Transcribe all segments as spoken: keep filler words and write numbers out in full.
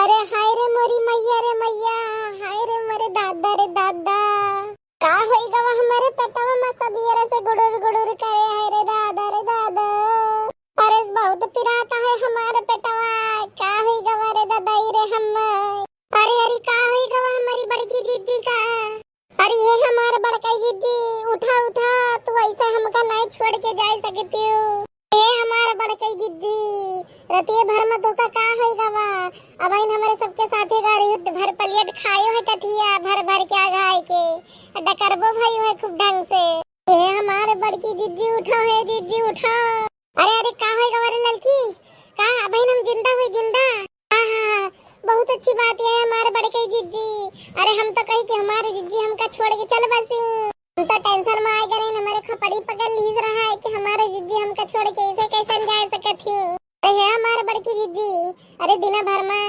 अरे हाय रे मोरी मैया रे मैया, हाय रे मोरे दादा रे दादा। का होई गवा हमरे पेटवा में सबेरे से गुड़ुर गुड़ुर करे, हाय रे दादा रे दादा। अरे बहुत पिरात है हमार पेटवा, का होई गवा रे दादा रे हम। अरे अरे का होई गवा हमारी बड़की जिज्जी का। अरे हे हमार बड़कई जिज्जी, उठा उठा, तू ऐसे हमका नाई छोड़ के जाए सकतियो। हे हमार बड़कई जिज्जी, रतिये भर में तोका का होई गवा? अबहिन हमरे सबके साथे गारी भर पलियट खायो है टठिया भर भर के अघाई के, डकरबो भई है खूब ढंग से। हे हमार बड़की जिज्जी उठो, हे जिज्जी उठो। अरे अरे का होई गवा रे ललकी? का अबहिन हम जिंदा हुई जिंदा? आहा, बहुत अच्छी बात है हमार बड़कई जिज्जी। अरे हम तो कही कि हमार जिज्जी हमका छोड़ के चल बसी। हम तो टेंशन में आए गए, हमारे खपड़ी पकड़ लीस रहा है कि हमार जिज्जी हमका छोड़ के ऐसे कैसन जा सकत ही। अरे हे हमार बड़की जिज्जी, अरे दिना भर में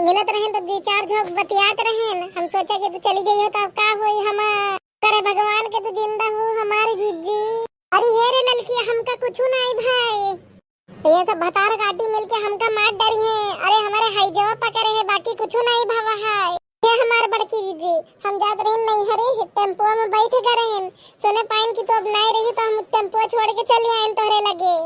मिलत रहेन तो जी चार झोंक बतियात रहेन। हम सोचा कि तू चली गई हो तो अब का होई हमार। करे भगवान के तू जिंदा हो हमार जिज्जी। अरे हे रे ललकी, हमका कुछ नाई भाई। ये सब भतार काटी मिलके हमका मार डरी है। अरे हमारे हैजवा पकड़े है, बाकी कुछ नाई भावा है। ये हमार बड़की जिज्जी, हम जात रही नैहरे, टेम्पुआ में बैठ गए रहेन। सुने पाइन कि तू अब नाई रही तो हम टेम्पुआ छोड़ के चली आएन तोहरे लगे।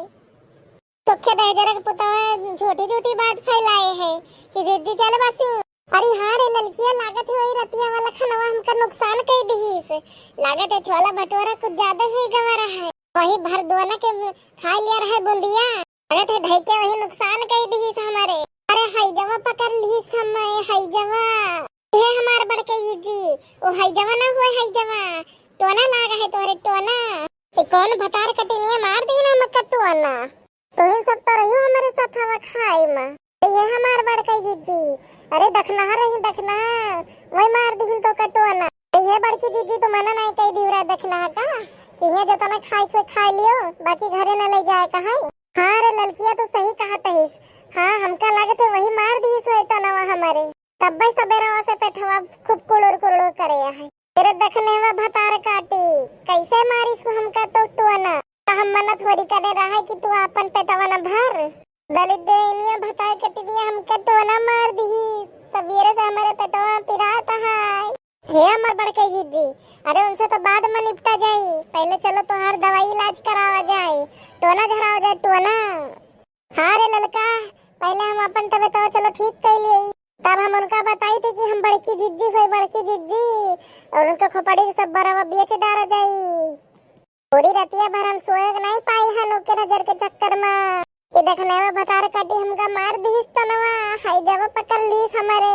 सोखे दहेजरा के पुतवा झूठी झूठी बात फैलाए है कि जिज्जी चल बसी। अरे हाँ रे ललकिया, लागत है वही रतिया वाला खनवा हमका नुकसान कई दिहिस। लागत है छोला भटूरा कुछ ज्यादा ही गवा रहा है। वही भर दोना के खा लिया रहे बूंदिया। लागत है धई के वही नुकसान कई दिहिस हमारे। अरे हैजवा पकड़ लिहिस हमें, हैजवा। हे हमार बड़कई जिज्जी, ओ हैजवा ना हुए, हैजवा। टोना लाग है तोरे टोना। ये कौन भतार कटिनिया मार दी ना हमका टोना। तुहिन सब तो रहियो हमारे साथ हवा खाए में। ये हमार बड़कई जिज्जी, अरे दखनहा रही दखनहा, वही मार दीहिन तोका टोना। ये बड़की जिज्जी, तू मना नहीं कही दिवरा दखनहा का कि ये जतना खाए के खाए लियो, बाकी घरे न ले जाए का है। हाँ रे ललकिया, तू सही कहत हईस। हाँ, हमका लागत है वही मार दीहिस वही टोनवा हमारे। तब्बे सबेरवा से पेटवा खूब कुड़ुर कुड़ुर करे है। तेरे दखनेवा भतार काटी, कैसे मारिस को हमका तो टोना? तो हम मना थोड़ी करे रहा है कि तू आपन पेटवा न भर। दलित देनिया भतार कटिनिया हमका टोना मार दिहिस। सबेरे से हमारे पेटवा पिरात है। हे हमार बड़कई जिज्जी, अरे उनसे तो बाद में निपटा जाई, पहले चलो तोहार दवाई इलाज करावा जाए, टोना झरावा जाए, टोना। हाँ रे ललका, पहले हम अपन तबे तो चलो ठीक कर लिए, तब हम उनका बताई थे कि हम बड़की जिज्जी हुई, बड़की जिज्जी, और उनके खोपड़ी के सब बरवा बेच डारा जाई। पूरी रतिया भर हम सोए के नहीं पाई हन ओके नजर के चक्कर में। ये देखने में भतार काटी हमका मार दिहिस टोनवा, हैजवा पकड़ लीस हमारे।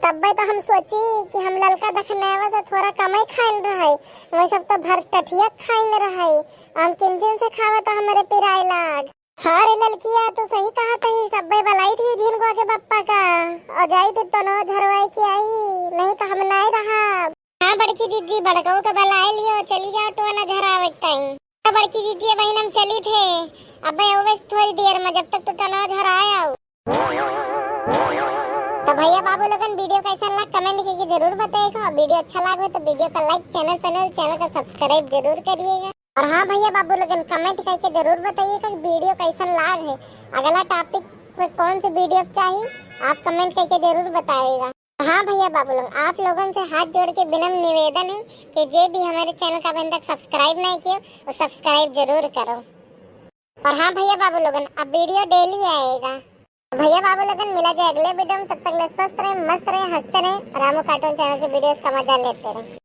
तब्बे तो हम सोची कि हम ललका दखनेवा से थोड़ा कमई खाइन रहे, वही सब तो भर टठिया खाइन रहे। हम किंचिन से खावा तो हमारे पिराए लाग। हाँ रे ललकिया, तू सही कहत ही, सब्बे बलाई थी झिनगवा के बप्पा का, और जाई थी टोनो झरवाई के आई, नहीं तो हम नाई रहा। हाँ बड़की जिज्जी, बड़कऊ के बलाई लियो, चली जाओ टोना झरावे के टाइम। तो बड़की जिज्जी, बहिन हम चली थे, अबे ओवे थोड़ी देर में, जब तक तू टोनो झराए आओ। तो भैया बाबू लोगन, वीडियो कैसा लगा कमेंट करके जरूर बताइएगा, और वीडियो अच्छा लगे तो वीडियो का लाइक, चैनल पे नए, चैनल का सब्सक्राइब जरूर करिएगा। और हाँ भैया बाबू लोगन, कमेंट करके जरूर बताइएगा कि वीडियो कैसन लाग है, अगला टॉपिक पे कौन सी वीडियो चाहिए, आप कमेंट करके जरूर बताइएगा। हाँ भैया बाबू लोग, आप लोगन से हाथ जोड़ के विनम्र निवेदन है कि जे भी हमारे चैनल का अभी तक सब्सक्राइब नहीं किए, वो सब्सक्राइब जरूर करो। और हाँ भैया बाबू लोगन, अब वीडियो डेली आएगा। भैया बाबू लोगन, मिला जाए अगले वीडियो में, तब तक ले स्वस्थ रहें, मस्त रहें, हंसते रहें, रामू कार्टून चैनल के वीडियोस का मजा लेते रहें।